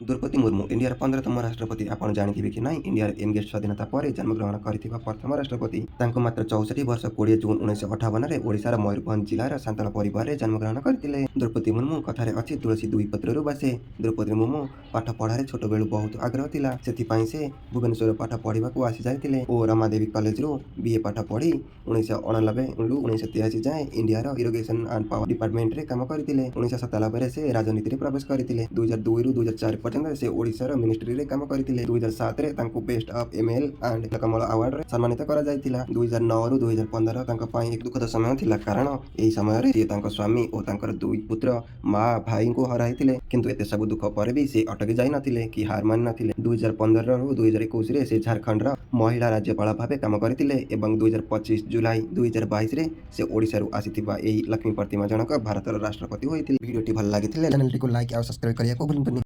ଦ୍ରୌପଦୀ ମୁର୍ମୁ ଇଣ୍ଡିଆର 15ତମ ରାଷ୍ଟ୍ରପତି। ଆପଣ ଜାଣିଥିବେ କି ନାହିଁ, ଇଣ୍ଡିଆର ଏମଗେଷ୍ଟ ସ୍ୱାଧୀନତା ପରେ ଜନ୍ମଗ୍ରହଣ କରିଥିବା ପ୍ରଥମ ରାଷ୍ଟ୍ରପତି। ତାଙ୍କୁ ମାତ୍ର 64 ବର୍ଷ 20 ଜୁନ 1958ରେ ଓଡ଼ିଶାର ମୟୂରଭଞ୍ଜ ଜିଲ୍ଲାର ସାନ୍ତାଳ ପରିବାରରେ ଜନ୍ମଗ୍ରହଣ କରିଥିଲେ ଦ୍ରୌପଦୀ ମୁର୍ମୁ। କଥାରେ ଅଛି, ତୁଳସୀ ଦୁଇ ପତ୍ରରୁ ବାସେ। ଦ୍ରୌପଦୀ ମୁର୍ମୁ ପାଠ ପଢ଼ାରେ ଛୋଟବେଳୁ ବହୁତ ଆଗ୍ରହ ଥିଲା। ସେଥିପାଇଁ ସେ ଭୁବନେଶ୍ୱର ପାଠ ପଢ଼ିବାକୁ ଆସି ଯାଇଥିଲେ ଓ ରମାଦେବୀ କଲେଜରୁ ବିଏ ପାଠ ପଢ଼ି 1989ରୁ 1983 ଯାଏଁ ଇଣ୍ଡିଆର ଇରିଗେସନ ଆଣ୍ଡ ପାୱାର ଡିପାର୍ଟମେଣ୍ଟରେ କାମ କରିଥିଲେ। 1997ରେ ସେ ରାଜନୀତିରେ ପ୍ରବେଶ କରିଥିଲେ। 2002ରୁ 2004 ପର୍ଯ୍ୟନ୍ତ ସେ ଓଡ଼ିଶାର ମିନିଷ୍ଟ୍ରିରେ କାମ କରିଥିଲେ। 2007ରେ ତାଙ୍କୁ ବେଷ୍ଟ ଅଫ୍ ଏମ୍ଏଲ୍ ଆଣ୍ଡ କମଳ ଆୱାର୍ଡରେ ସମ୍ମାନିତ କରାଯାଇଥିଲା। 2009ରୁ 2015 ତାଙ୍କ ପାଇଁ ଏକ ଦୁଃଖଦ ସମୟ ଥିଲା, କାରଣ ଏହି ସମୟରେ ସେ ତାଙ୍କ ସ୍ୱାମୀ ଓ ତାଙ୍କର ଦୁଇ ପୁତ୍ର, ମା, ଭାଇଙ୍କୁ ହରାଇଥିଲେ। କିନ୍ତୁ ଏତେ ସବୁ ଦୁଃଖ ପରେ ବି ସେ ଅଟକି ଯାଇନଥିଲେ କି ହାର ମାନିନଥିଲେ। 2015ରୁ 2021ରେ ସେ ଝାଡ଼ଖଣ୍ଡର ମହିଳା ରାଜ୍ୟପାଳ ଭାବେ କାମ କରିଥିଲେ ଏବଂ 2025 ଜୁଲାଇ 2022ରେ ସେ ଓଡ଼ିଶାରୁ ଆସିଥିବା ଏହି ଲକ୍ଷ୍ମୀ ପ୍ରତିମା ଜଣକ ଭାରତର ରାଷ୍ଟ୍ରପତି ହୋଇଥିଲେ। ଭିଡ଼ିଓଟି ଭଲ ଲାଗିଥିଲେ ଚ୍ୟାନେଲଟିକୁ ଲାଇକ୍ ଆଉ ସବସ୍କ୍ରାଇବ୍ କରିବାକୁ ଭୁଲନ୍ତୁନି।